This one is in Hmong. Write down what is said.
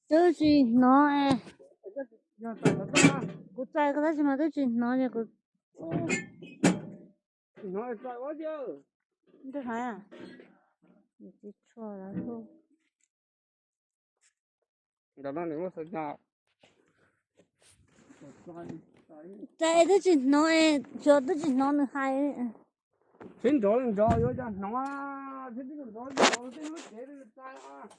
Twb tsis hnov. Kuv txais koj tab sis mas twb tsis hnov ces kuv tsis hnov. Tsis tshua lawm. Txais twb tsis hnov, tsuas twb tsis hnov nws hais. Sib nrov li nrov yuav cov hnov, sib twb nrov nrov tej lub tsev txais os.